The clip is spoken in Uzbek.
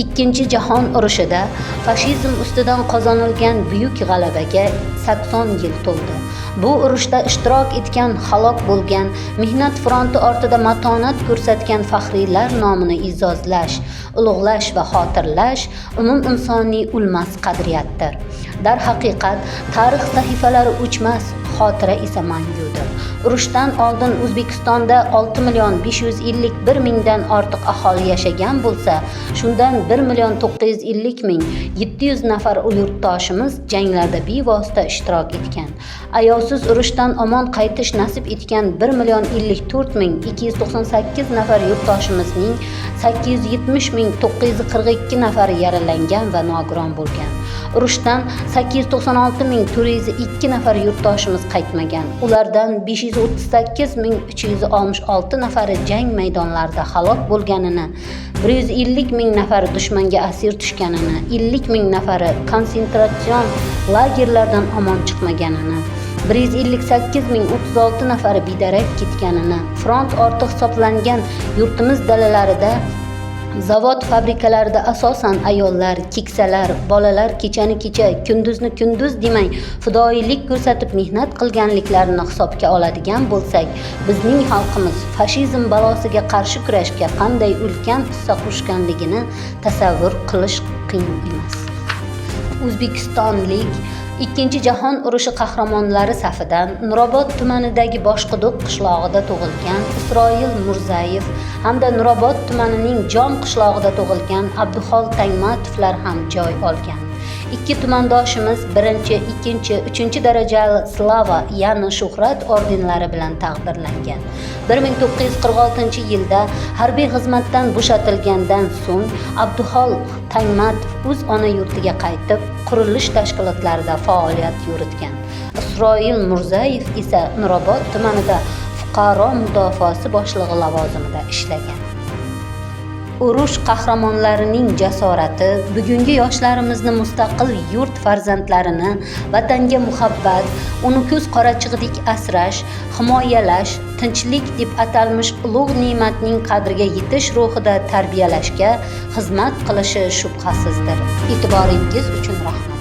Ikkinchi jahon urushida fashizm ustidan qozonilgan buyuk g'alabaga 80 yil to'ldi. Bu urushda ishtirok etgan, halok bo'lgan, mehnat fronti ortida matonat ko'rsatgan faxriylar nomini e'zozlash, ulug'lash va xotirlash umuminsoniy o'lmas qadriyatdir. Darhaqiqat, tarix sahifalari o'chmas, xotira esa mangudir. Urushdan oldin O'zbekistonda 6 million 551 mingdan ortiq aholi yashagan bo'lsa, shundan 1 million 950 ming 700 nafar yurtdoshimiz janglarda bevosita ishtirok etgan. Ayovsiz urushdan omon qaytish nasib etgan 1 million 54 ming 298 nafar yurtdoshimizning 870 ming 942 nafari yaralangan va nogiron bo'lgan. Urushdan 896 ming 402 nafar yurtdoshimiz qaytmagan. Ulardan 538 ming 366 nafari jang maydonlarida halok bo'lganini, 150 ming nafari dushmanga asir tushganini, 50 ming nafari konsentratsion lagerlardan omon chiqmaganini, 158 ming 36 nafari bedarak ketganini, front orti hisoblangan yurtimiz dalalarida, zavod fabrikalarida asosan ayollar, keksalar, bolalar kechani kecha, kunduzni kunduz demay fidoyilik ko'rsatib mehnat qilganliklarini hisobga oladigan bo'lsak, bizning xalqimiz fashizm balosiga qarshi kurashga qanday ulkan hissa qo'shganligini tasavvur qilish qiyin emas. O'zbekistonlik Ikkinchi jahon urushi qahramonlari safidan Nurobod tumanidagi Boshquduq qishlog'ida tug'ilgan Isroil Murzayev hamda Nurobod tumanining Jom qishlog'ida tug'ilgan Abduxol Tangmatovlar ham joy olgan. Ikki tumandoshimiz birinchi, ikkinchi, uchinchi darajali Slava, ya'ni Shuhrat ordenlari bilan taqdirlangan. 1946-yilda harbiy xizmatdan bo'shatilgandan so'ng Abduxol Tangmatov o'z ona yurtiga qaytib, qurilish tashkilotlarida faoliyat yuritgan. Isroil Murzayev esa Nurobod tumanida fuqaro mudofaasi boshlig'i lavozimida ishlagan. Urush qahramonlarining jasorati bugungi yoshlarimizni, mustaqil yurt farzandlarini vatanga muhabbat, uni ko'z qorachig'idek asrash, himoyalash, tinchlik deb atalmish ulug' ne'matning qadriga yetish ruhida tarbiyalashga xizmat qilishi shubhasizdir. E'tiboringiz uchun rahmat.